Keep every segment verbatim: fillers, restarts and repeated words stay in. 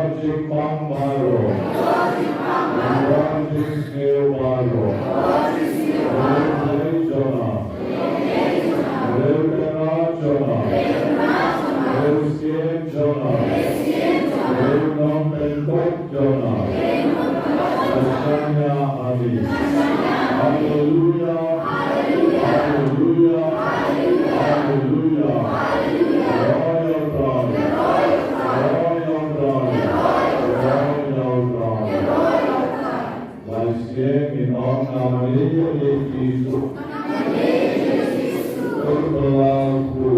Wat jingpang baroh. Wat jingsniew baroh. Ïa u Blei jong nga. Ïa u Trai jong nga. Ïa u Syiem jong nga. Ïa u Nongpynkhuid Ïa me Jisu. Dur pynlong ku.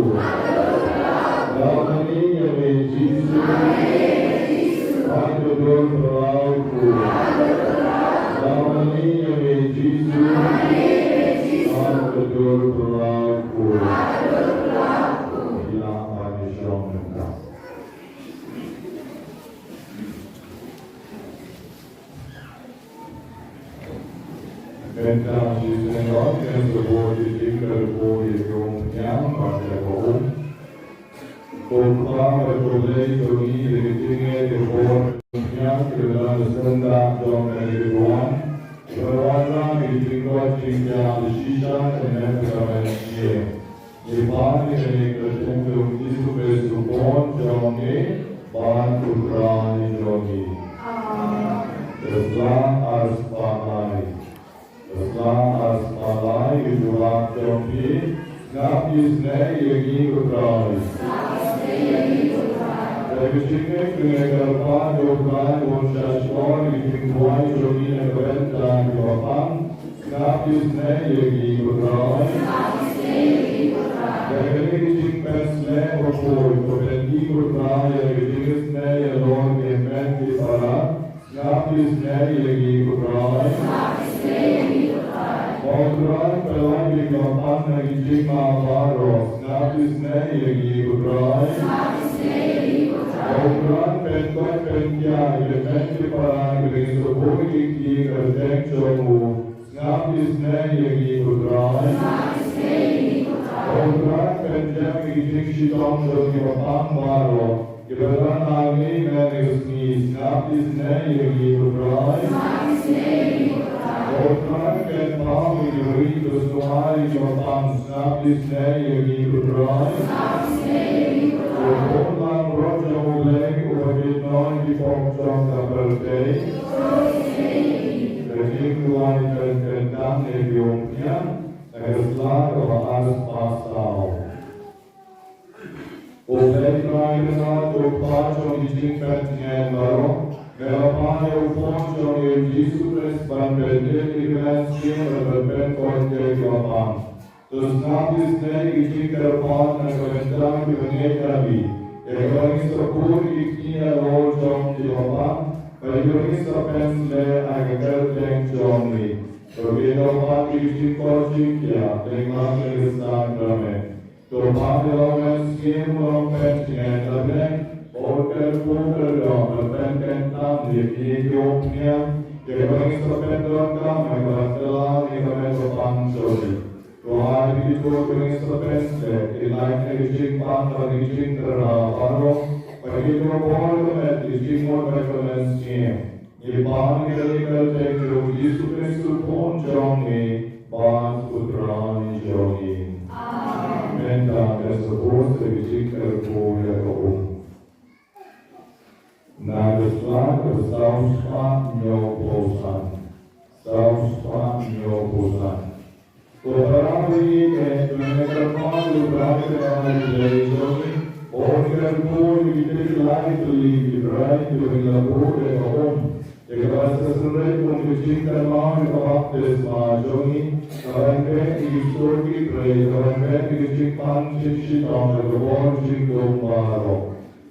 Ïa me Jisu. Dur pynlong ku. Ïa me Jisu. Dur pynlong ku. Ïa me Jisu. Mynta shi syndon ngin sa buh ïa ka jingkyrkhu ïa ki umphniang bad ïa ka um. Ko Kpa bad ko Blei jong ngi, da ka jingngeit kyrpad, umphniang kiba don ha syndah jong kane ka duwan, kiba wanrah ïa ka jingkoit jingkhiah da shisha kane ka mynsiem. Ngi pan ïa kane ha ka kyrteng jong U Jisu Khrist U Khun jong ngi bad U Trai jong ngi. Amen. Ka sla ar spah lai. Ka sla ar spah lai, ka jubab jong phi. Sngap isynei ïa ngi ko Trai. Da ka jingngeit ngi kyrpad ïa U Trai ban shahshkor ïa ki jingduwai jong ngi na ka bynta kiba pang. Sngap isynei ïa ngi ko Trai. Da kane ka jingpynshlur ba khuid, to pynmih ko Trai ïa ka jingisynei halor ki hynmen ki para. Sngap isynei ïa ngi ko Trai. Ko Trai, pynlait ïa kiba pang na ki jingma baroh. Sngap isynei ïa ngi ko Trai. Ko Trai, pynkoit pynkhiah ïa ki hynmen ki para kiba ngi sngewbha ïa ki ha ka kyrteng jong u. Sngap isynei ïa ngi ko Trai. Ko Trai, pynjem ïa ki jingshitom jong kiba pang baroh, kiba don ha ngi mynne ka sngi. Sngap isynei ïa ngi ko Trai. Ko Trai, pynpaw ïa ki briew kiba sngewbha ïa kiba pang. Sngap isynei ïa ngi ko Trai. Ko Khun langbrot jong U Blei, uba kit noh ïa ki pop jong ka pyrthei. Ka jingduwai kyrteng ïa ki umphniang, na ka sla kaba ar spah saw. Ko Blei Trai Kynrad, ko Kpa jong ki jingpyntngen baroh, me la phah ïa U Khun jong ngi U Jisu Khrist ban pynïaid ïa ka mynsiem bad ban pynkoit ïa kiba pang. To sngap isynei ïa ka jingkyrpad na ka bynta kiba ngeit ha phi, ïa kaba ngi sa buh ïa ki kti halor jong kiba pang, bad ïa kaba ngi sa pynsleh ha ka kyrteng jong ngi. To kynnoh pat ïa ka jingkoit jingkhiah lyngba kane ka sakrament. To pan ïa la u Mynsiem Bakhuid ban pynjngai na pdeng, bad kyrkhu kyrdoh bad pynkyntang ïa kine ki umphniang, ïa kaba ngi sa pyndonkam ha kaba kylla ïa ka met ka pang jong ngi. To ai ba kito kiba ngi sa pynsleh kin lait na ka jingpang bad ka jingtyrwa baroh, bad kito kiba bor ka met ïa ka jingmut bad ka mynsiem. Ngi pan ïa kane ha ka kyrteng jong U Jisu Khrist U Khun jong ngi bad U Trai jong ngi. Amen. Mynta ngin sa buh sa ka jingkyrkhu ïa ka um. Na ka sla kaba saw spah hynñiew phew san. Saw spah hynñiew phew san. Ko para bangeit, to ngin kyrpad ïa U Trai Kynrad U Blei jong ngi, un kyrkhu ïa kita ki lai tylli ki trai kiba ngi la buh ïa ka um, ïa kaba sa synreit kum ka jingkynmaw ïa ka baptisma jong ngi, kaban beh ïa ki sur ki briew, kaban beh ïa ka jingpang shitom ha ka bor jingdum baroh.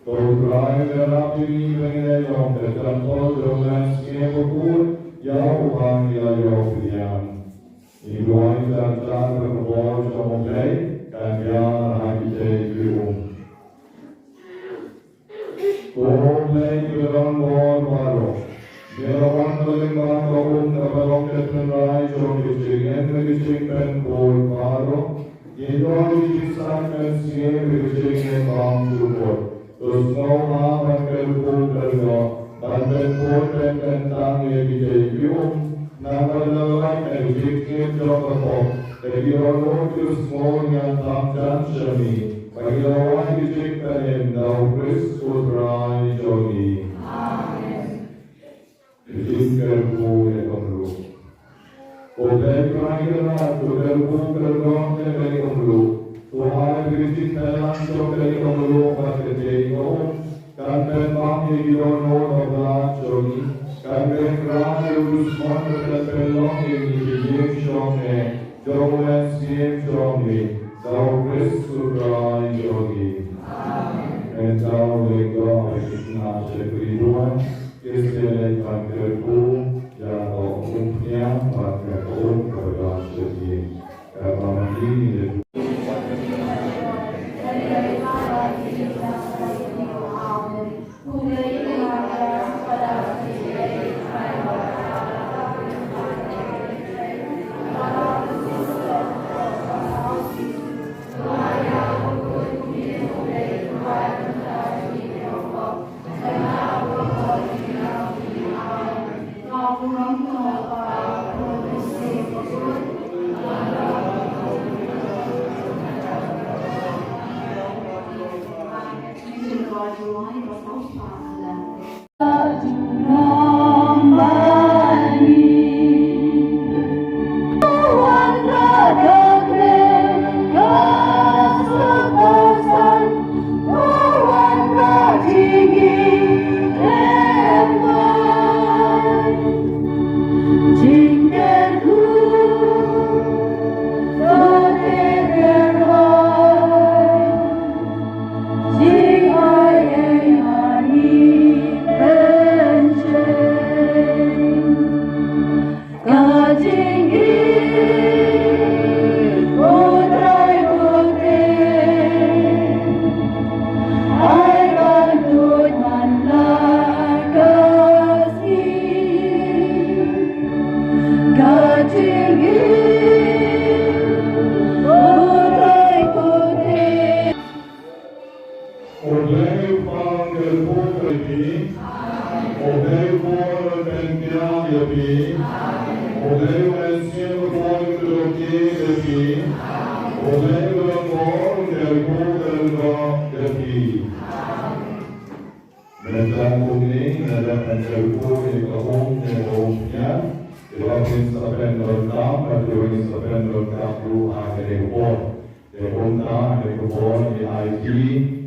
Ko Trai, me la ïarap ïa ngi ba ngin ïaid long ha ka templ jong U Mynsiem Bakhuid, ïa uba ngi la ïoh biang. Ngi duwai jar jar ba ka bor jong U Blei kan biang ha kita ki um. Ko Blei kiba don bor baroh, me la wan lyngba ka um kaba long ka tynrai jong ka jingim bad ka jingpynkhuid baroh. Ngi duwai ïa ka jingshai mynsiem bad ka jingim bymjukut. To sngewbha ban kyrkhu kyrdoh, ban pynkhuid pynkyntang ïa kita ki um, naba la lait na ka jingkit jong ka pop, da ki dohnud ki sngew ïa ka thapniang sha me, ba ki la wai ïa ka jingpynim da U Khrist U Trai jong ngi. Amen. Ka jingkyrkhu ïa ka mluh. Ko Blei Trai Kynrad, to kyrkhu kyrdoh ïa kane ka mluh. To ai ba ka jingpynlong jong kane ka mluh bad kata ka um kan pynbam ïa ki dohnud ba la jong ngi. Kan pynkylla ïa u dusmon bad kan pynlong ïa ngi ki ïing shong eh jong u Mynsiem jong ngi, da u Khrist u Trai jong ngi. Mynta u leit noh ha ka khyllipmat sha ki riewduh, ki sa leit ban kyrkhu ïa ka umphniang bad ka koit kaba don sha ki. Kaba ma ngi ngi leit. U Blei u kyrkhu ïa phi. U Blei u bor un pynkylla ïa phi. U Blei u Mynsiem u bor un kyrkhu ïa phi. U Blei u bor un kyrkhu ïa phi. Mynta kumne ngi dang ban kyrkhu ïa ka um ne ka umphniang. Ïa phi sa pyndonkam bad ïa phi sa pyndonkam ruh ha kane ka por. Te kumta, ha kane ka por ngi aiti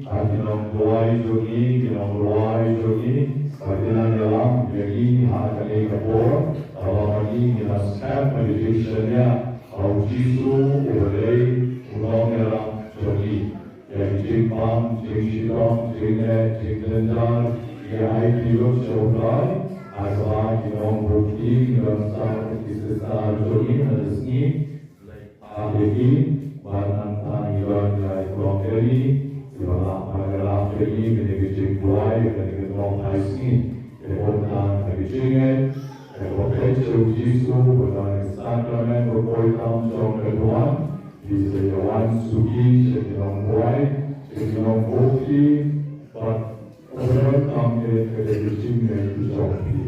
ha ki nongduwai jong ngi, ki nongrwai jong ngi, ba kin nang ïalam ïa ngi ha kane ka por, kaba ma ngi ngi la skhem ha ki jingshaniah ba U Jisu u dei u nongïalam jong ngi. Ïa ki jingbam jingshitom, jingleh jingjynjar, ngi aiti lut sha U Trai, ha kaba ki nongbud ki, ki nongsan, ki sister jong ngi ha ka sngi Ap ïa ki, ban nang tang ïa ki, ïa ki long ïa ki, ïa ki lah ban ïarap ïa ki, kane ka jingduwai, kane ka jingduwai sngi. Ïa ka bun tang ka jingngeit, ïa ka peit sha u Jisu, ba na ka sakramen ka poi tam jong ka duwan, phi sa ïa wan suki sha ki nongduwai, sha ki nongbud ki, bad ka bun tang ïa ka jingngeit jong phi.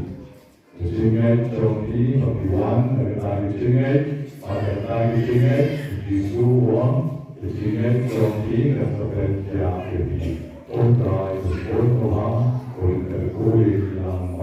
Ka jingngeit jong phi, ba phi wan, na ka bynta ka jingngeit, ba na ka bynta ka jingngeit, Jisu u ong, ka jingngeit jong phi, kan sa pynjah ïa phi. Ko Trai, ko Trai, ko Trai, ko Trai, ko Trai,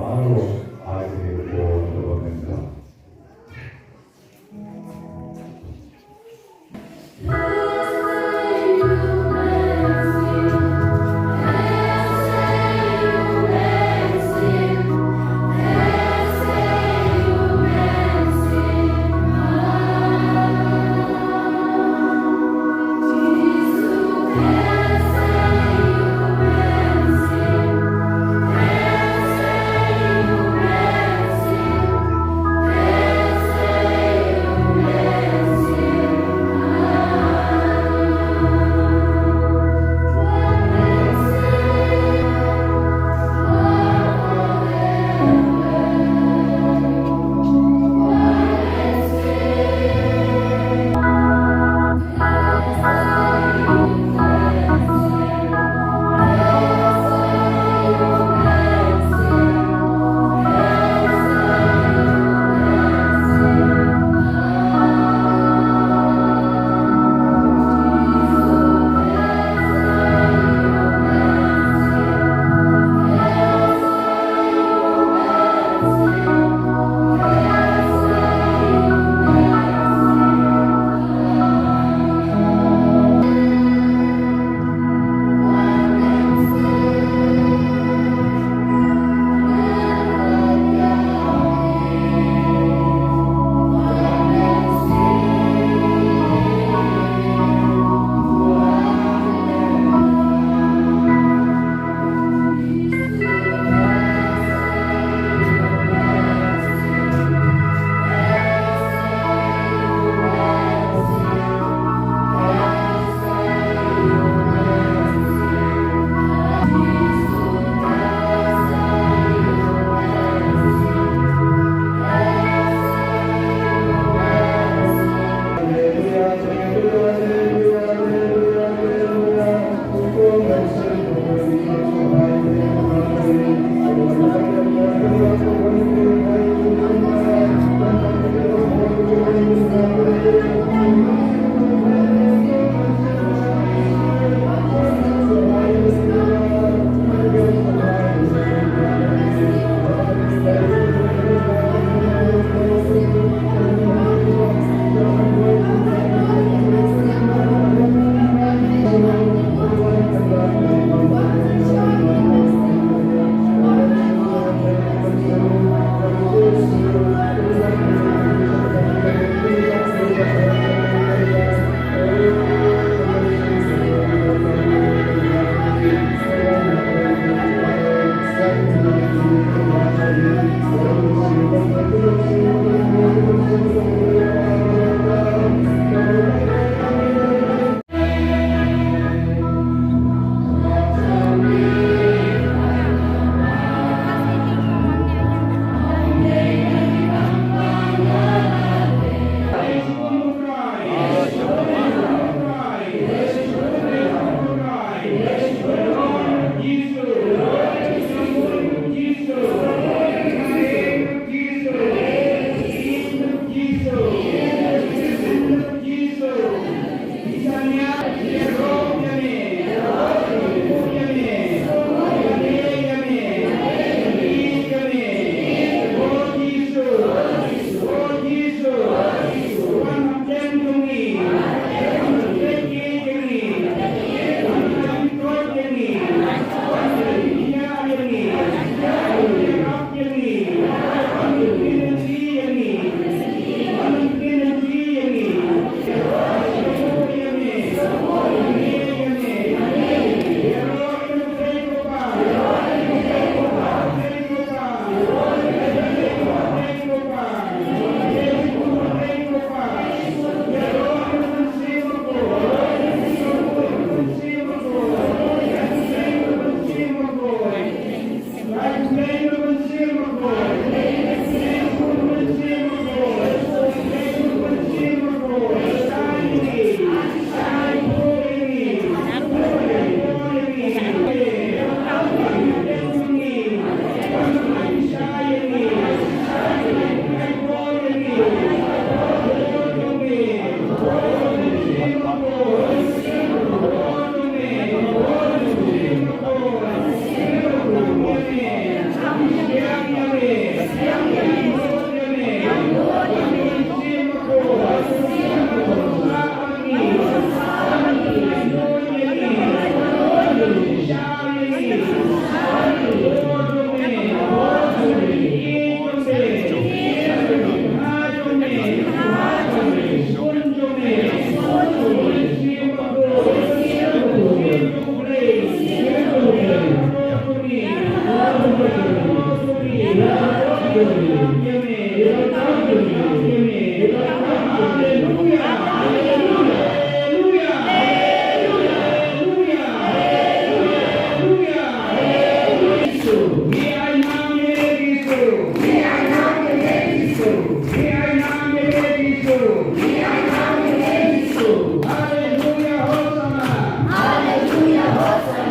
Hallelujah, Hosanna. Hallelujah, Hosanna.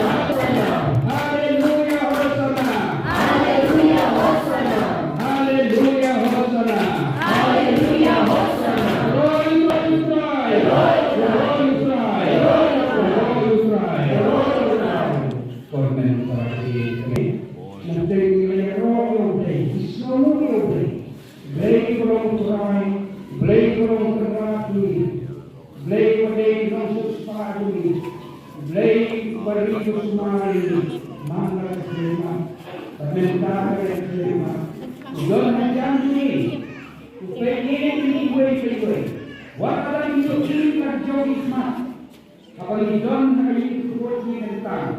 Hallelujah, Hosanna. Hallelujah, Hosanna. Hallelujah, Hosanna. Hallelujah, Hosanna. Rohit Rai. Rohit Rai. Rohit Rai. Government Party. Nang tei ngi ïaroh ïa U Blei, ngi sngewnguh ïa U Blei. Blei ka long Trai, Blei ka long Kynrad ngi. Blei uba dei u nongsiewspah jong ngi. Blei uba ri u sumar ïa ngi man la ka khyllipmat. Bad mynta ka khyllipmat, u don hajan jong ngi. U peit ïa ngi iwei pa iwei. Wat la ngi ïohi ka jong ki khmat. Haba ngi don ha ka ïing khuid ngi nangtang.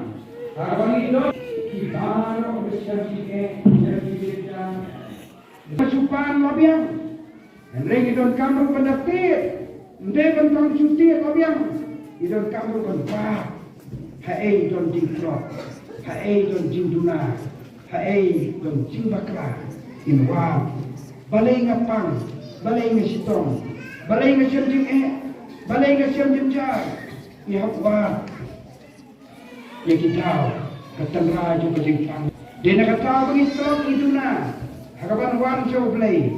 Haba ngi don ki baroh ki shem jingeh, shem jingeh. Ba shu pan la biang. Hynrei ngi donkam ruh ban da tied. Ym dei ban tang shu tied la biang. Ngi donkam ruh ban wad. Haei don jingtlot, haei don jingduna, haei don jingbakla, ngin wad. Balei nga pang, balei nga shitom, balei nga shem jingeh, balei nga shem jynjar. Ngi hap wad ïa ki daw, ka tynrai jong ka jingpang. Dei na ka daw ba ngi tlot ngi duna ha kaban wan sha U Blei,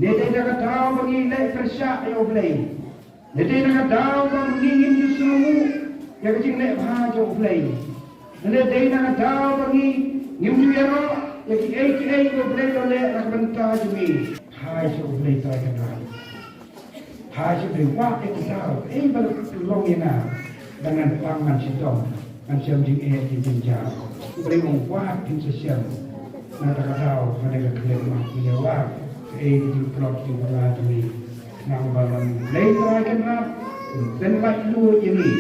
ne dei na ka daw ba ngi leh pyrshah ïa U Blei, ne dei na ka daw ba ngi ngim ju sngewnguh ïa ka jingleh bha jong U Blei, ne dei na ka daw ba ngi ngim ju ïaroh ïa kiei kiei ba U Blei u la leh na ka bynta jong ngi. Hai sha U Blei Trai Kynrad. Hai sha U Blei, wad ïa ka daw, ei ba la long ïa nga, ba ngan pang ngan shitom, ngan shem jingeh jingjynjar. U Blei u ong wad phin sa shem. Na kata ka daw, ha kane ka khyllipmat, ngi ïa wad kaei ka jingtlot jingbylla jong ngi. Khnang ba U Blei Trai Kynrad un pynlait luid ïa ngi.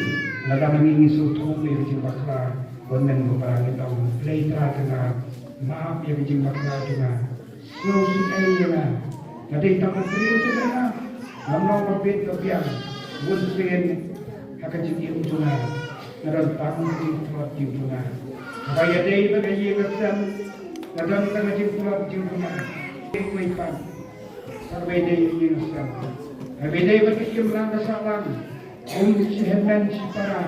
Lada ma ngi ngi sngewthuh ïa ka jingbakla, Kynmen bapara, ngi ong, Blei Trai Kynrad, map ïa ka jingbakla jong nga. Sngewsih ei ïa nga. Nga dei tang u briew sha ka, ngam long ba bit ba biang. Bun sien ha ka jingim jong nga, nga don tang ka jingtlot jingduna. Haba ïadei bad ka ïing ka sem, nga don tang ka jingtlot jingduna. Kawei pat, haba ïadei ïa ka ïing ka sem, haba ïadei bad ka imlang ka sahlang, um shi hynmen shi para,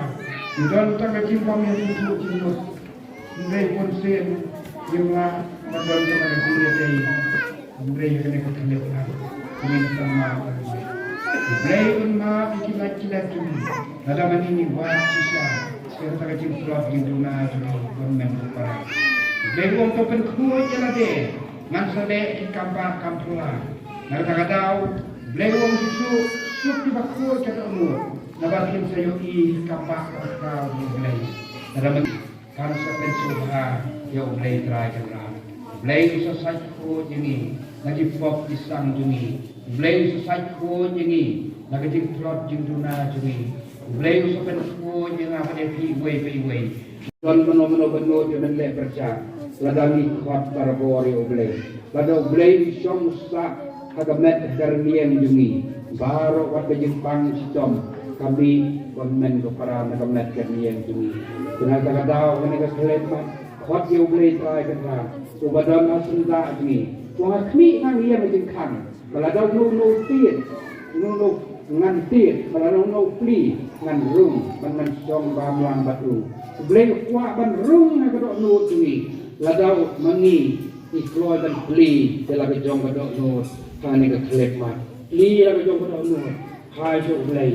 ngi don tang ka jingbym ïathuh jingmut. Hynrei bun sien ngim lah ban don tang ka jingïadei. Hynrei ha kane ka khyllipmat, ngin sa map. U Blei un map ïa ki lait ki lem jong ngi. Lada ma ngi ngi wad shisha ïa kata ka jingtlot jingduna jong ngi, Kynmen bapara. U Blei u ong to pynkhuid ïa lade, ngan sa leh ki kam bah kam pula. Na kata ka daw, U Blei u ong suk suk kiba khuid ka dohnud, naba kin sa ïohi ki kam bah ka khraw jong U Blei. Lada ma ngi Kan sa pynsngewbha ïa U Blei Trai Kynrad. U Blei u sa sait khuid ïa ngi na ki pop ki sang jong ngi. U Blei u sa sait khuid ïa ngi na ka jingtlot jingduna jong ngi. U Blei u sa pynkhuid ïa nga bad ïa phi iwei pa iwei. Don mano mano ba nud ïa ban leh pyrshah lada ngi khot barabor ïa U Blei. Lada U Blei u shong u sah ha ka met ha ka rynïeng jong ngi, baroh wat ka jingpang shitom ka mih, Kynmen bapara, na ka met ka rynïeng jong ngi. Te na kata ka daw, kane ka khyllipmat, khot ïa U Blei Trai Kynrad uba don ha syndah jong ngi. Ba nga khmih ngan ïeng ha jingkhang, ba lada uno uno u tied, uno uno ngan tied, ba lada uno u plie ngan rung ban ngan shong bamlang bad u. U Blei u kwah ban rung ha ka dohnud jong ngi. Lada ma ngi ngi kloi ban plie ïa la ka jong ka dohnud ha kane ka khyllipmat. Plie ïa la ka jong ka dohnud. Hai sha U Blei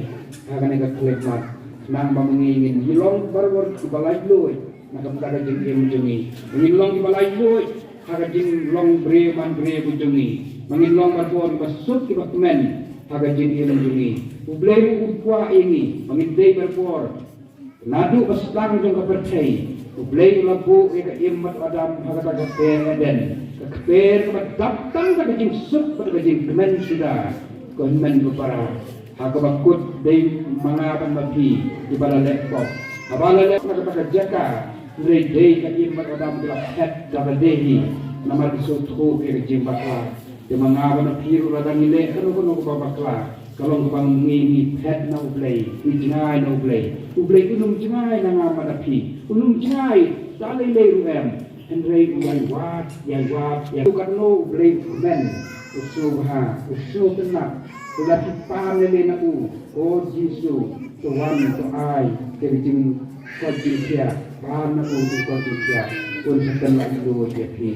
ha kane ka khyllipmat. Khnang ba ma ngi ngin ïa long barabor kiba laitluid na ka bynta ka jingim jong ngi. Ngin long kiba laitluid ha ka jinglong briew man briew jong ngi. Ma ngin long barabor kiba suk kiba kmen ha ka jingim jong ngi. U Blei u kwah ïa ngi ba ngin dei barabor Naduh ba sdang jong ka pyrthei, U Blei u la buh ïa ka im bad u Adam ha kata ka kper Eden, ka kper kaba dap tang da ka jingsuk bad ka jingkmen suda. Ko hynmen ko para, ha kaba kut dei ma nga bad ma phi kiba la leh pop. Haba la leh na kata ka jaka, hynrei dei ka im bad u Adam ki la phet da ka dei hi. Namar ki sngewthuh ïa ka jingbakla. Te ma nga bad phi ruh lada ngi leh kano kano kaba bakla, ka long kaba ngi, ngi phet na U Blei, ngi jngai na U Blei. U Blei un ym jngai na nga bad phi, un ym jngai da lei lei ruh em. Hynrei u ïai wad, ïai wad, ïai wad. Katno U Blei u kmen, u sngewbha, u sngewtynnat. Lada phi pan lei lei na u, ko Jisu, to wan to ai ka jingkoit jingkhiah, pan na u jingkoit jingkhiah, un sa kynnoh ïa phi.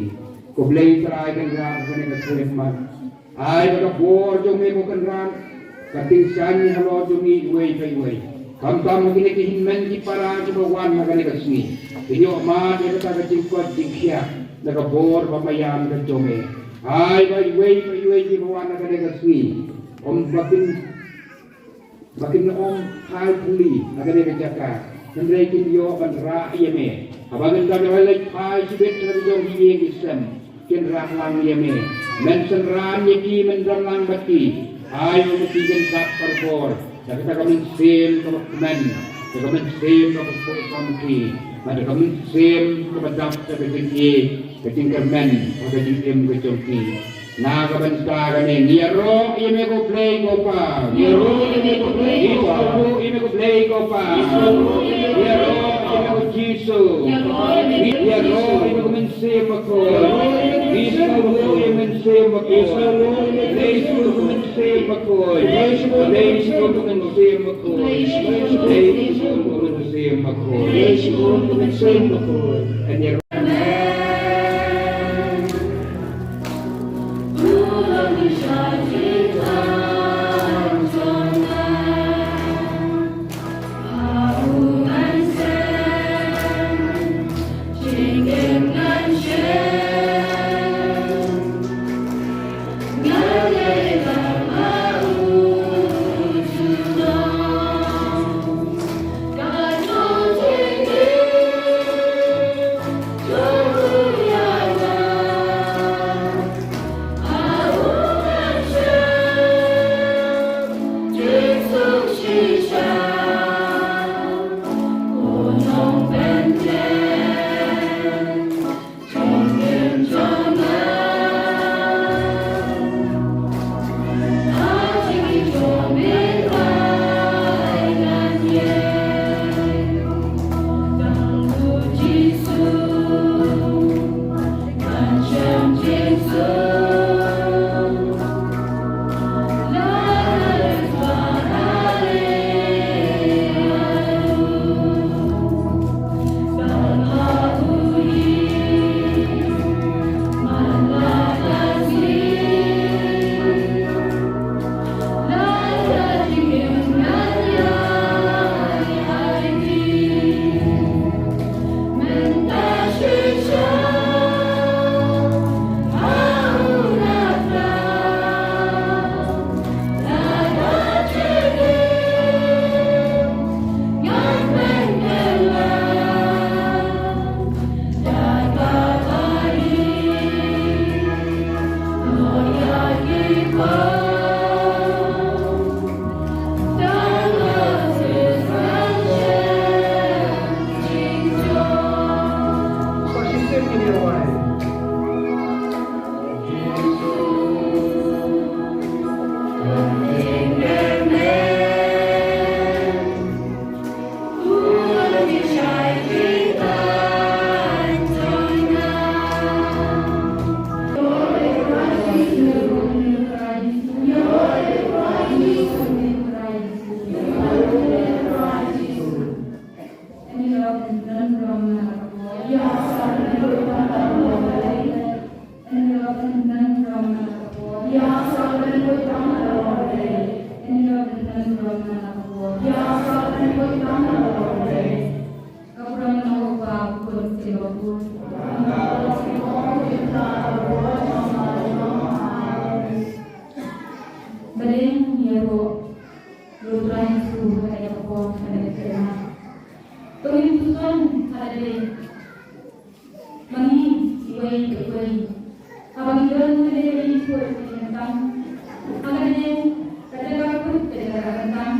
Ko Blei Trai Kynrad, ha kane ka sngi Khristmas, ai ba ka bor jong me, ko Kynrad, ka tyngshaiñ halor jong ngi iwei pa iwei. Khamtam ha kine ki hynmen ki para kiba wan ha kane ka sngi, ki ïoh mad ïa kata ka jingkoit jingkhiah na ka bor ba maïan ka jong me. Ai ba iwei pa iwei kiba wan ha kane ka sngi, ym ba kin ba kin ym phai puli ha kane ka jaka, hynrei kin ïoh ban rah ïa me. Haba ngin dang ïaleit phai shibit na ka jong ki ïing ki sem, kin rah lang ïa me. Men synran ïa ki, men don lang bad ki. Ai ba ki kin dap barabor da kata ka mynsiem kaba kmen, da ka mynsiem kaba sngewsih, bad da ka mynsiem kaba dap da ka jingïeit, ka jingkyrmen ha ka jingim ka jong ki. Na ka bynta kane ngi ïaroh ïa me ko Blei ko Pa. Ngi ïaroh ïa me ko Blei ko Pa. Ngi ïaroh ïa me ko Jisu. Ngi ïaroh ïa me ko Mynsiem Bakhuid. Ngi ïaroh ïa me ko Mynsiem Bakhuid. Ngi ïaroh ïa me ko Mynsiem Bakhuid. Ngi ïaroh ïa me ko Mynsiem Bakhuid. Ngi ïaroh ïa me ko Mynsiem Bakhuid. Ngi ïaroh ïa me ko Mynsiem Bakhuid. Balei ngi ïaroh ïa U Trai Jisu ha kane ka por, ha kane ka khyllipmat? To ngin pyrshang ha lade ma ngi iwei pa iwei. Haba ngi don ha lade ka jingkhuid ka jingkyntang, ha lade ka jaka khuid ka jaka kyntang.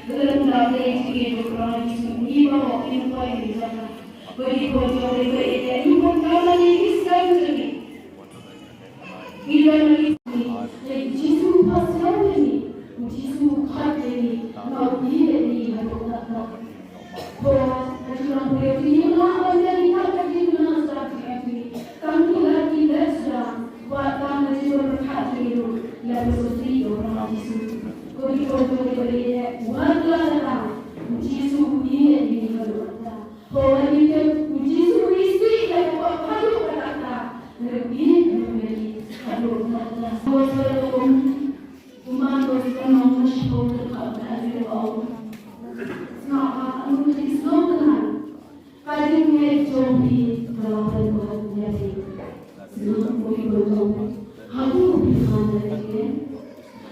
Lada ym da ka jingngeit ïa u Trai Jisu, ngi baroh ngin poi ha ki jaka ba ki khun jong ngi ba ïeit ïa ngi, bad ka la ngi ki skem jong ngi. Ngi don ha ki skem jong ngi. Lada u Jisu u pass ïa ngi, u Jisu u khot ïa ngi, nga u ïeit ïa ngi haduh katta. Ko, ka jinglang briew jong ngi, nga ban ïa ngi, ka jinglang sha ka jingim jong ngi. Tang ki lad ki lad sha, wat tang ka jingpyrkhat jong ngi ruh, la pyrshah ïa u Trai Jisu. Ko ki khun jong ngi ba ïeit, wat la ka tang, u Jisu u ïeit ïa ngi haduh katta. Ko wat ïeit, u Jisu u isih ïa ngi haduh katta katta. Lada u ïeit ïa ngi haduh katta katta. Ko sa kum, u man ko sa nong na shipor ka ka ka ka ka ka ka ka ka ka ka ka ka ka ka ka ka ka Ka jingngeit jong phi ka la pynbeit ïa phi. Sngap, ko ki khun jong me. Hato phi khlaiñ ïa ka jingngeit?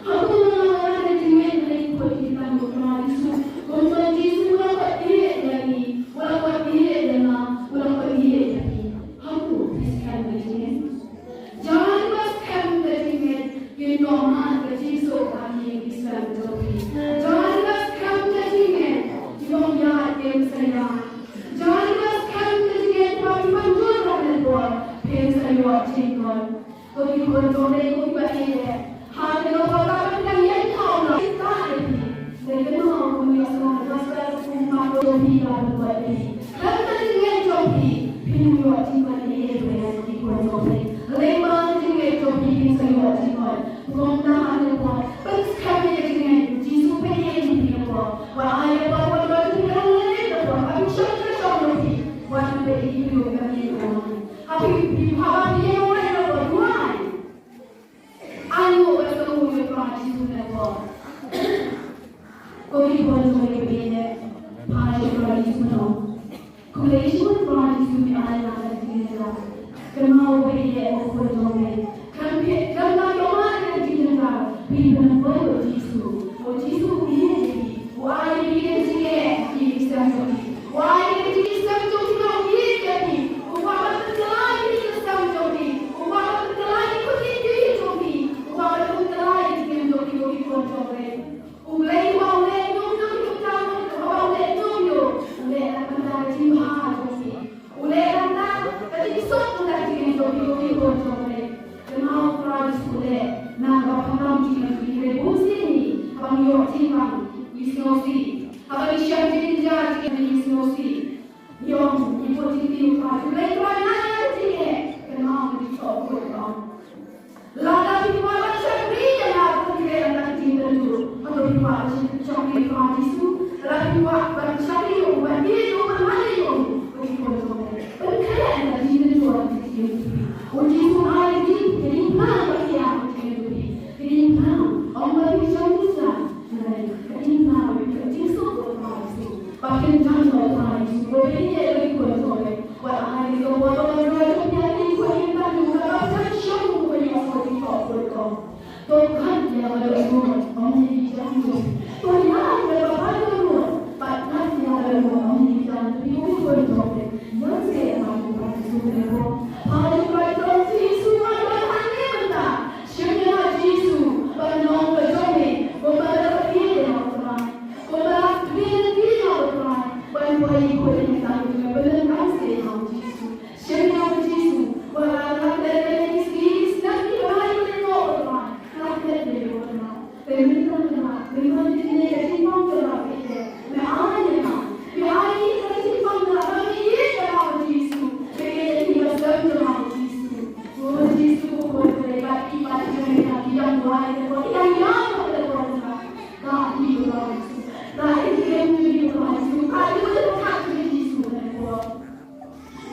Hato nga khlaiñ ïa ka jingngeit ha ki khun ki kyrteng u Trai Jisu? Kumba u Jisu u la ïeit ïa ngi, u la ïeit ïa nga, u la ïeit ïa phi. Hato phi skhem ïa ka jingngeit? Jan ba skhem ka jingngeit, kin ym mad ka jingsuk ha ki skhem jong phi. Jan ba skhem ka jingngeit, kin ym ïaid ïa ka jingngeit. Jan ba skhem ka jingngeit, ba phi ban jur ha kane ka por, phin sa ïoh jingkhuslai. Ko ki khun jong me, ko kiba ïeit. Ha kane ka por kaba phi dang ïaid ha u Trai, ka ïeit phi. Dei kane ka por kum ïa sngewbha ka gospel kum ma ko phi ka ban ïeit phi. Khlem ka jingngeit jong phi, phin ym ïoh jingkhuslai ïa ki khun jong phi. Lem bad ka jingngeit jong phi, phin sa ïoh jingkhuslai. Kumta ha kane ka por, pynskhem ïa ka jingngeit, u Jisu u peit ïa phi ha kane ka por. Wat ai ïa ka por, wat ai ïa ka por, wat ai ïa ka por, wat ai ïa ka por, wat ai ïa ka por. Wat ai ïa ka por, wat ai ïa ka por. Ha phi, phi, haba phi ïa wan ïa ka por, wan. Ai nguh ïa ka por, ïa ka por Jisu ha kane ka por. Ko ki khun jong me kiba ïeit, phai sha u Trai Jisu mynno. Khublei shibun Trai Jisu ba ai ïa nga ka jingïaid. Kynmaw ba ïeit ko khun jong me. Khlem phi, khlem da ïoh ïa ka jingïaid, phi pynpoi ïa u Jisu. U Jisu u ïeit ïa phi. U ai ïa phi ka jingïaid, ïa ki skem jong phi. U ai ïa phi ka jingïaid skem jong phi, u ïeit ïa phi. U kwah ban pynkylla ïa ki skem jong phi. U kwah ban pynkylla ïa ki khun ki kti jong phi. U kwah ban pynkylla ïa ki skem jong phi, ko ki khun jong me. U Blei uba u leh ñium ñium ïa u Trai, uba u leh ñium ñium, u leh na ka bynta ka jingbha jong phi. U leh na ka bynta ka jingsuk, na ka bynta ka jingim jong phi, ko ki khun jong me. Kynmaw u Trai Jisu u leh na kaba khamtam jingim jong phi. Hynrei bunsien ngi, haba ngi ïoh jingbam, ngi sngewsih. Haba ngi shah jingim jingim, ngi sngewsih. Ngi ong, ngi buh jingkyrpad ïa u Trai, u Trai un ai ïa ngi ka jingeh. Kynmaw ka jingsuk, ko ki khun. Lada phi kwah ban shakri ïa nga, to phi leh na ka jingkynduh. Hato phi kwah ban shakri ïa u Trai Jisu? Lada phi kwah ban shakri ïa u, ban ïeit ïa u, ban mane ïa u, to phi kwah ban pynkhreh na ka jingkynduh, na ka jingkynduh. U Jisu u ai ïa phi ka jingphna ba khia ha ka jingkynduh. Ka jingphna, ym ba phin shong nuksa. Hynrei ka jingphna, ka jingsuk u Trai Jisu. Ba kin jan u Trai Jisu. Ba phin ïeit ïa u Trai Jisu. Wat ai ka por ba ka jong phi ïa ki khun ïa ka jong ka ba kan shong u ba ïa ko ki ko ko ko. To kat ïa ka ba dei mo ong ïa ki jong mo. To ïa ka ba ka jong mo. Ba kat ïa ka ba mo ong ïa ki jong ki ko ko ko. Ïa se ïa ka ba ka jong mo. Ba ïa ka ba jong Jisu ba ka hangne mynta. Shim ïa Jisu ba ka long ka jong me. Ko ba ka ïa ka ba. Ko ba ka ïa ka ba. Ba ko ïa ko ïa ka ba ka Jisu. Shim ïa Jisu, wat la klet ïa ki sngi, ki sngi ki ba ïa ki ko Trai, la klet ïa ki ko Trai. Te mynta Trai, mynta ki ne ka jingpang Trai ïa ki. Me ai ïa nga, me ai ïa ka jingpang Trai, ba me ïeit ïa nga Jisu, me ïeit ïa ki ba shem ïa nga Jisu. O Jisu ko Trai, ba ki ba ki ne ka ki yang wai ïa ko, ki yang yang ko Trai. Ka ki ko Jisu, ka ki ko Jisu, ka ki ko Jisu.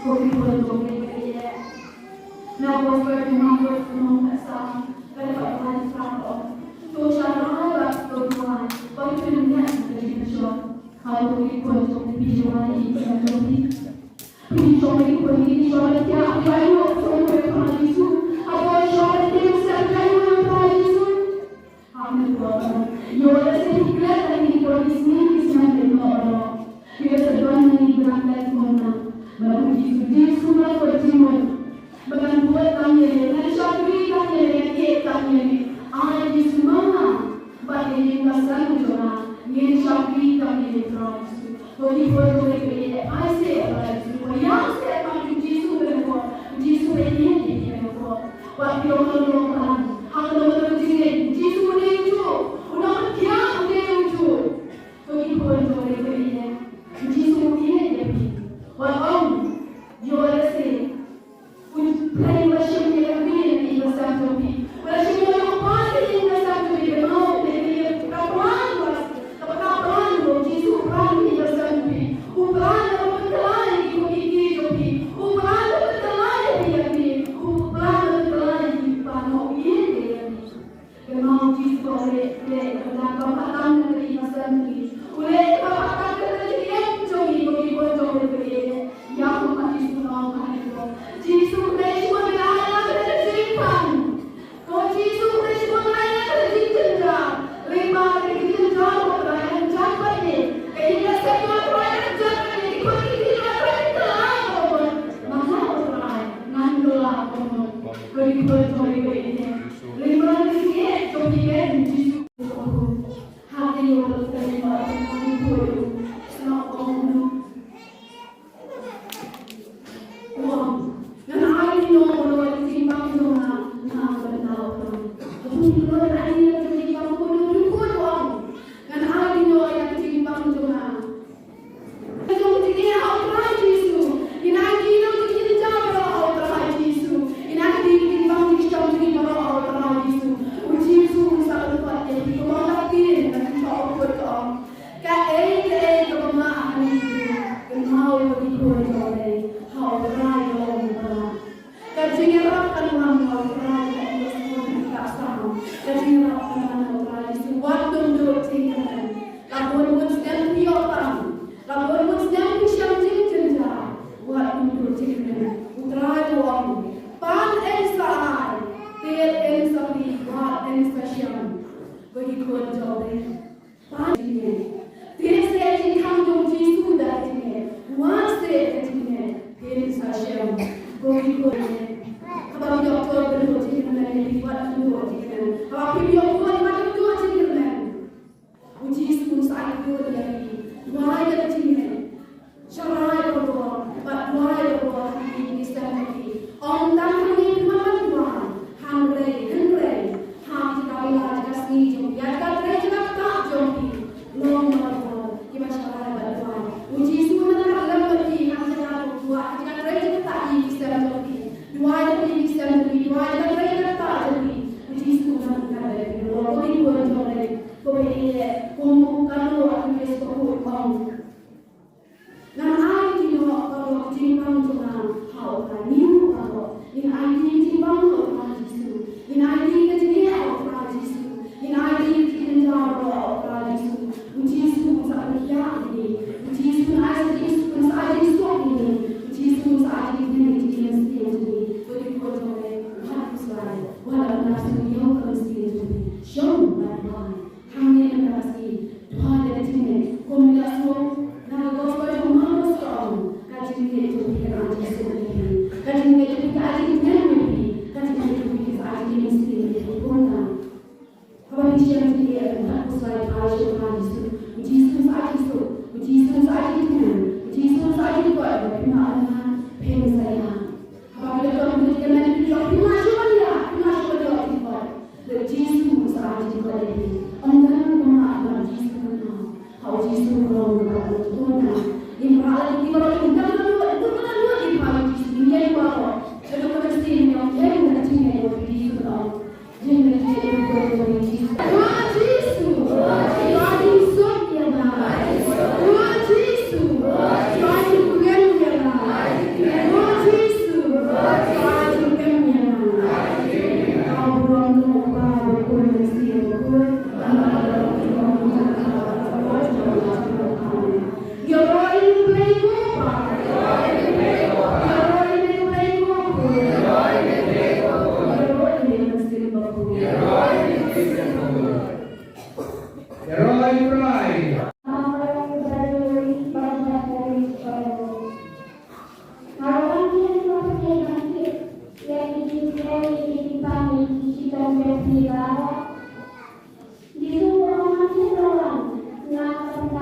Ko ki khun jong me kiba ïeit. Na ka por ba ki nang ïoh nong ka Salm, ka dei ka Salm ka ong. To shah rai bad to duwai, ba kin ïeng ka jingkyrshan. Hato ki khun jong me phi ju rai ïa ki skem jong phi? Phi ju rai ïa ki khun jong phi, phi ju rai ïa ki skem jong phi? Hato phi ju rai ïa ki skem jong phi? Amen. Ïoh lehse phi klet ha kine ki por ki sngi ki snem baroh. Ïoh lehse don na ngi ba nang klet kumno. Bad u Jisu, Jisu ma ka jingmut. Ba ngan bud tang ïa me, ngan shakri tang ïa me, ngan ïeit tang ïa me. Ai Jisu ma nga bad ïa ïing ka sem jong nga. Ngin shakri Kami kami ni terang Jisu. Bagi buat kami kami ni ai se apa Jisu. Yang se apa Jisu kena buat. Jisu kena ni kena buat. Buat dia orang orang orang. Hak orang orang Jisu. Jisu ni itu. Orang dia dia itu. Bagi buat kami kami ni. Jisu ni dia. Buat orang. Dia orang se. Jisu Khrist, u ngai ïa ka jingpang. Ko Jisu Khrist, u ngai ïa ka jingjynjar. Lyngba ka jingjynjar U Trai ngan jan bad ïa. Ka ïing ka sem U Trai ngan jan bad ïa. Ki khun ki kti U Trai ngan kylla bad ïa. Mano U Trai ngan kylla bad ïa. Ko Jisu, ko Jisu, ko Jisu. Lyngba ka jingeh jong phi Jisu. Ha ka ïing ka sem U Trai ngan kylla bad ïa. Ngan ai ïa u Lord ïa ka jingpang jong nga, nga ban da u Trai. Ngan ai ïa u Lord ïa ka jingpang jong nga, ngan ai ïa u Lord ïa ka jingpang jong nga. Jong ka jingeh ha u Trai Jisu. Ngan ai ïa u Lord ïa ka jingpang jong nga ha u Trai Jisu. Ngan ai ïa u Lord ïa ka jingpang jong nga ha u Trai Jisu. U Jisu u sa pynpaw ïa ki, kumba ka ktien ka jingpang u Trai ka ong. Kaei kaei kaba ma ha ïing, kynmaw ïa ki khun jong me ha u Trai ka long ba. Ka jingïarap kan wan ha u Trai ka ïing ka sem ka sam. Ka jingïarap kan wan ha u Trai Jisu. Wat dum duh jingkyrmen. La bun bun snem phi ïoh tam. La bun bun snem phi shem jingjynjar. Wat dum duh jingkyrmen. U Trai u ong. Pan yn sa ai. Tied yn sa phi. Wat yn sa shem. Ba ki khun jong me. Pan jingeh. Phin sa ïa jingkhang jong Jisu da ka jingeh. Wat sa ïa ka jingeh. Phin sa shem. Ko ki ko ne. Haba ki doktor pynduh jingkyrmen ne phi wat pynduh jingkyrmen. Haba phi ïoh ko wat pynduh jingkyrmen. U Jisu un sa ai ko ïa phi. Duwai da ka jingeh. Sharai baroh, bad duwai baroh ha ki ïing ki sem jong phi. Ym tang hangne phi wan ban duwai, hynrei, hynrei ha ki jaka bylla jaka sngi jong phi, ha jaka trei jaka ktah jong phi. Long baroh kiba sharai bad duwai. U Jisu un nang lem bad phi ha jaka duwai, ha jaka trei jaka ktah ïing ki sem jong phi. Duwai jong phi ïing ki sem jong phi, duwai jaka trei jaka ktah jong phi. U Jisu un nang lem bad phi. Ko ki khun jong phi, ko phi ïa, kum ka duwai ki Khrist ka ong. Ngan ai ïa ki noh baroh ka jingpang jong nga ha u Trai. Ngi ruh baroh ngin ai ïa ki jingpang ha u Trai Jisu. Ngin ai ïa ki ka jingeh ha u Trai Jisu. Ngin ai ïa ki jingeh baroh ha u Trai Jisu. U Jisu un sa pynhiar ïa ngi. U Jisu un ai ïa ki, un sa ai jingsuk ïa ngi. U Jisu un sa ai ïa ki jingeh ïa ngi. Ko ki khun jong me, wat khuslai, wat la nafsu ïa ka mynsiem jong phi. Shong bad duwai. Hangne mynta ka sngi, duwai da ka jingngeit, kumba la sngewthuh na ka gospel jong u Markos ka ong, ka jingngeit jong phi ka ai jingsuk ïa phi, ka jingngeit jong phi ka ai jingtngen ïa phi, ka jingngeit jong phi ka ai jingmynsiem ïa phi. Kumta haba phi shem jingeh, wat khuslai, phai sha u Trai Jisu. U Jisu sa ai jingsuk, u Jisu sa ai jingtngen, u Jisu sa ai jingkoit, ba phin nang, phin sa ïa. Haba ki doktor ki kynmaw, ki ong phi ma shu ban ïa, phi ma shu ban ïa, phi ma. Lada Jisu u sa ai jingkoit ïa phi. Ym don kaba ma, Jisu kynmaw. Ha u Jisu u long kaba u kynmaw. Ngim rah lada ki baroh ki dang don, don, don, don, ki phai Jisu. Ngim ïa baroh. Lada ka mynsiem ngim ïa, ïa ka jingïa ïa u Jisu u long. Ïaroh ïa u Trai.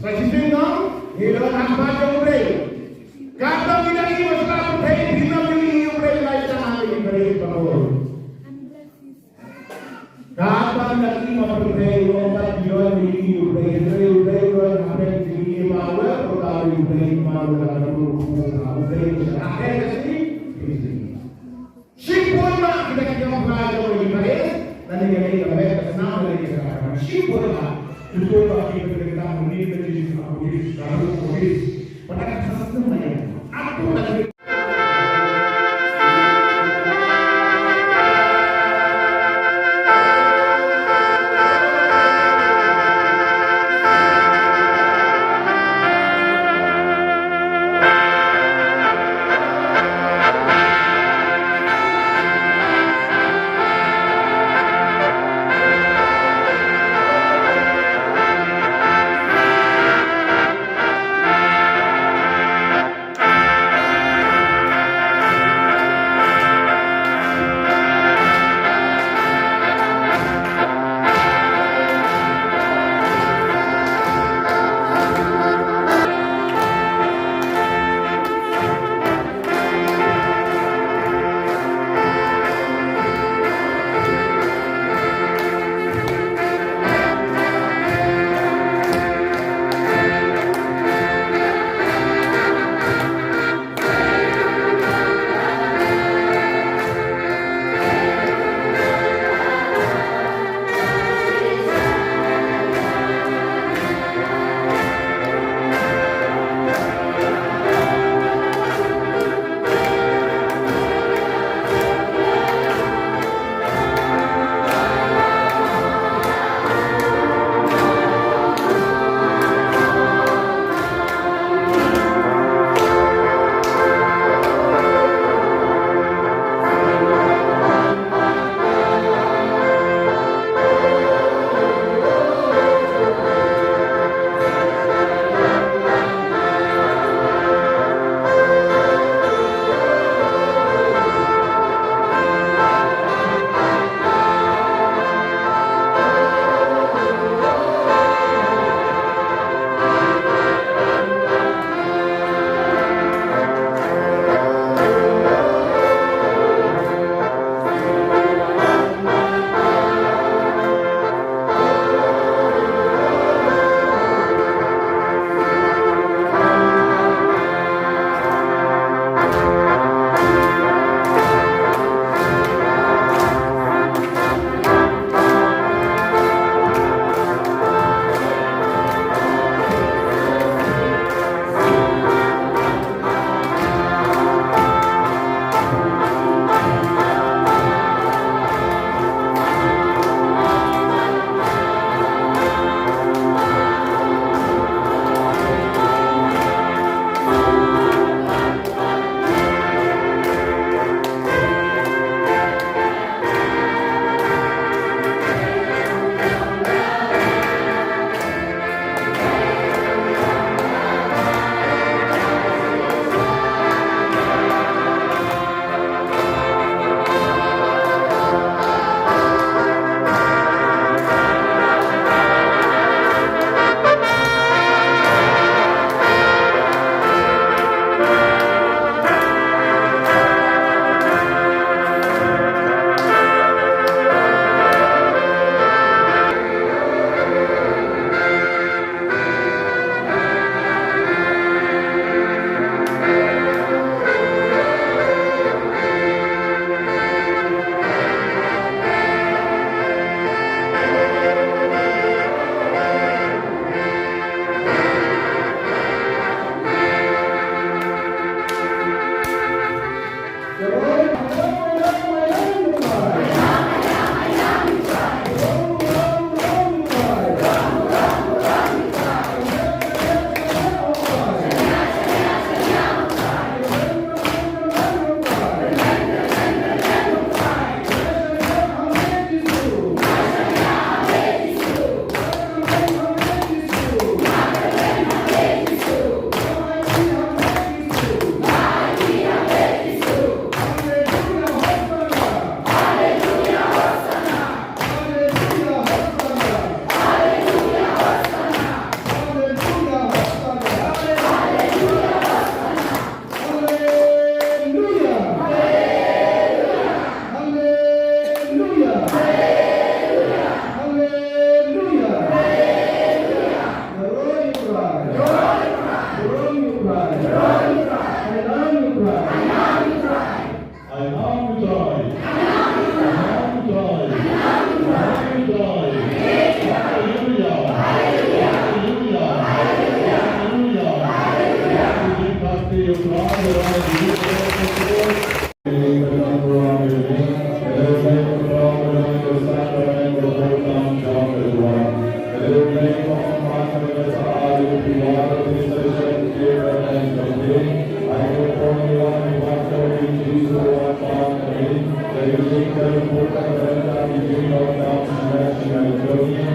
Sa shisien, ngi don hangne. Kata ka dei ma pyrthei long ka dei ïa u Blei, u Blei u long ha pyrthei, u Blei u long ha pyrthei. Shipor ma kita kita ma pyrthei jong u Blei, lane ka dei ka met ka snam lane ka snam. Shipor ma kita kita ma pyrthei, kita ma pyrthei, kita ma pyrthei. Pada ka snam ma ïa. Aku lagi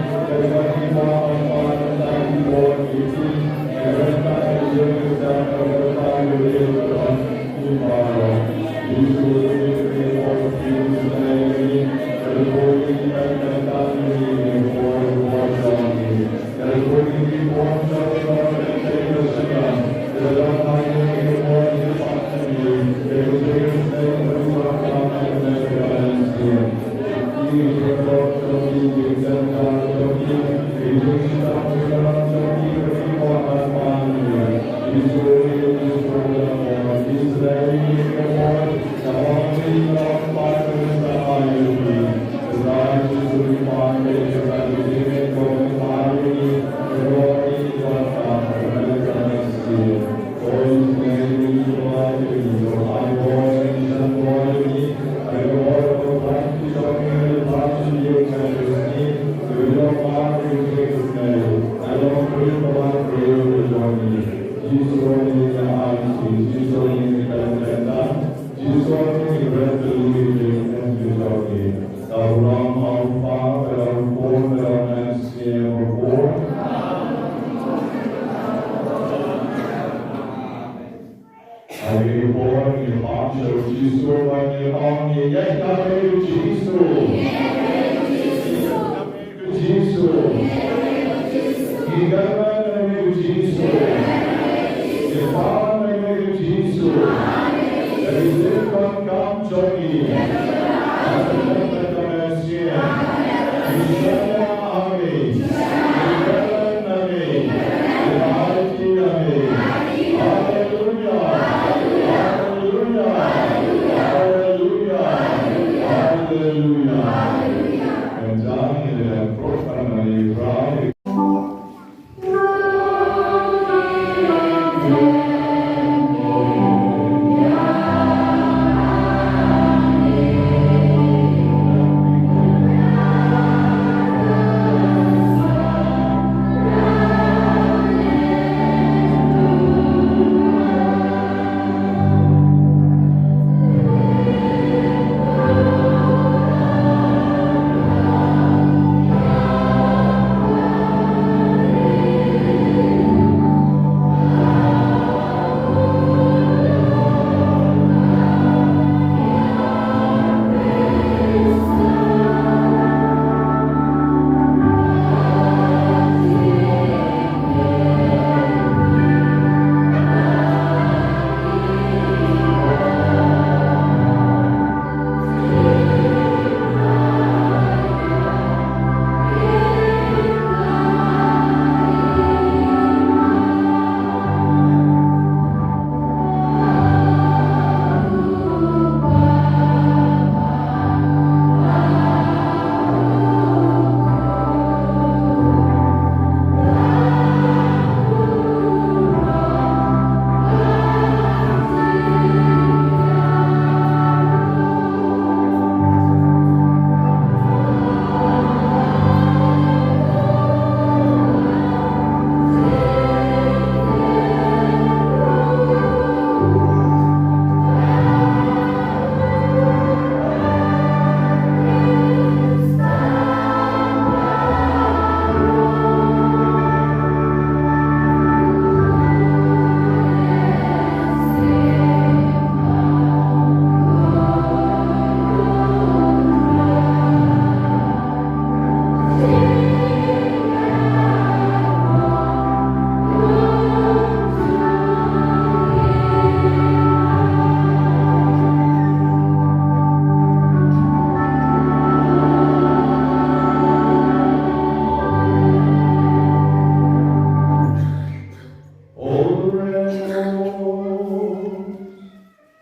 Oremos.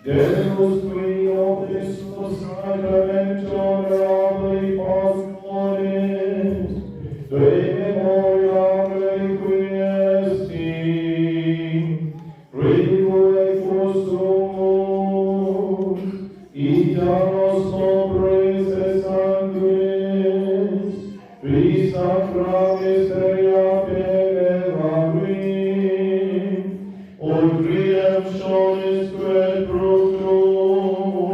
Deus qui nobis sacramento honorabili pasculis de memoria requiescit, requiem sumus, ita nos nobis et sanguis, qui sacra mysteria venerari, ut redemptionis quid fructum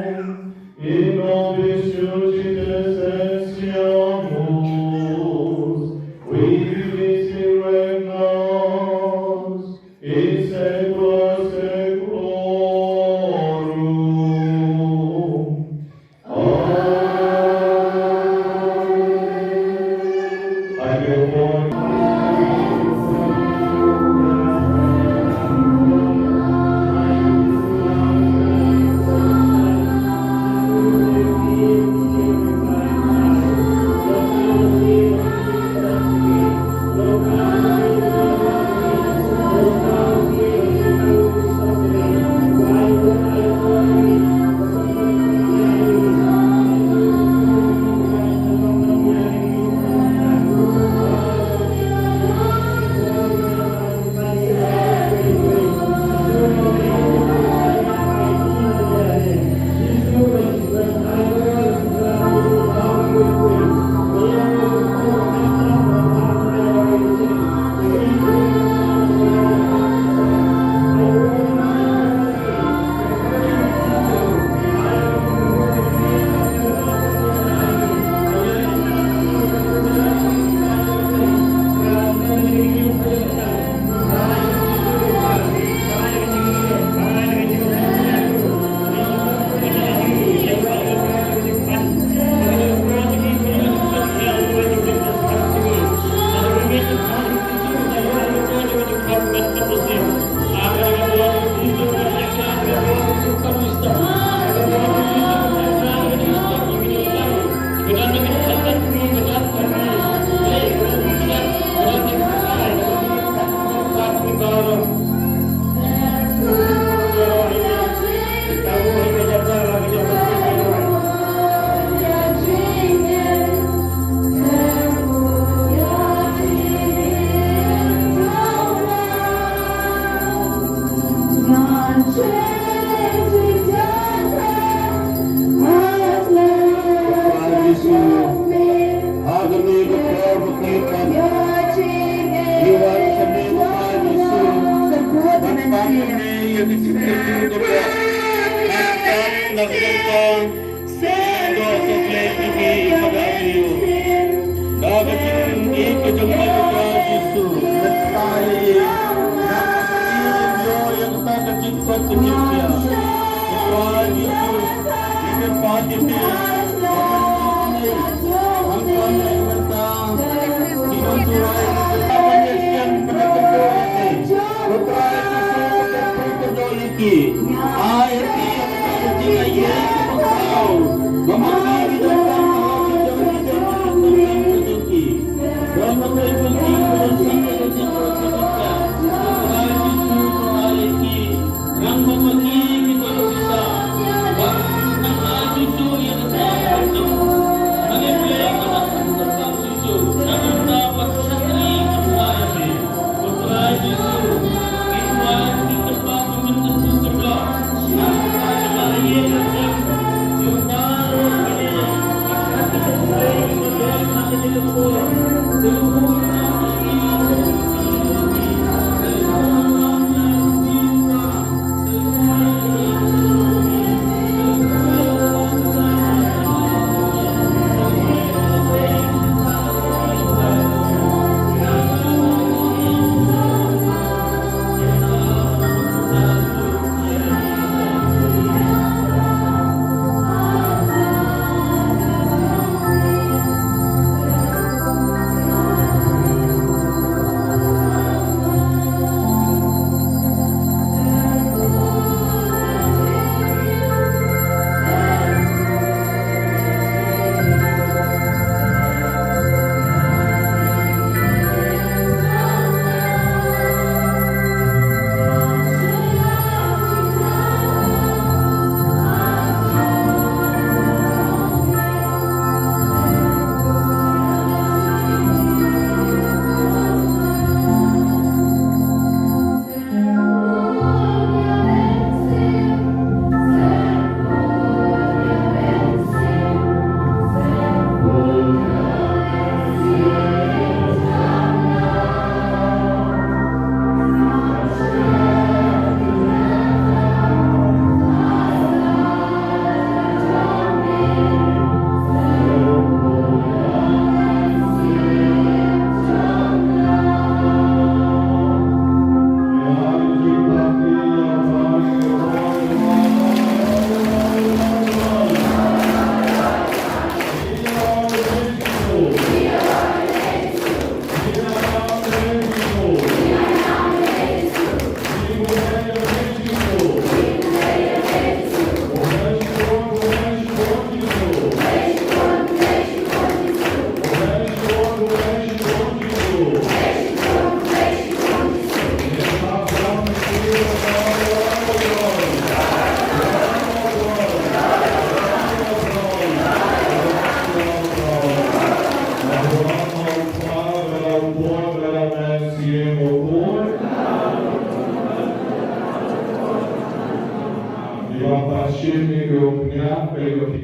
in nobis suscitesset seamus, Ïa ka shim ïa ka umñiah, ïa ka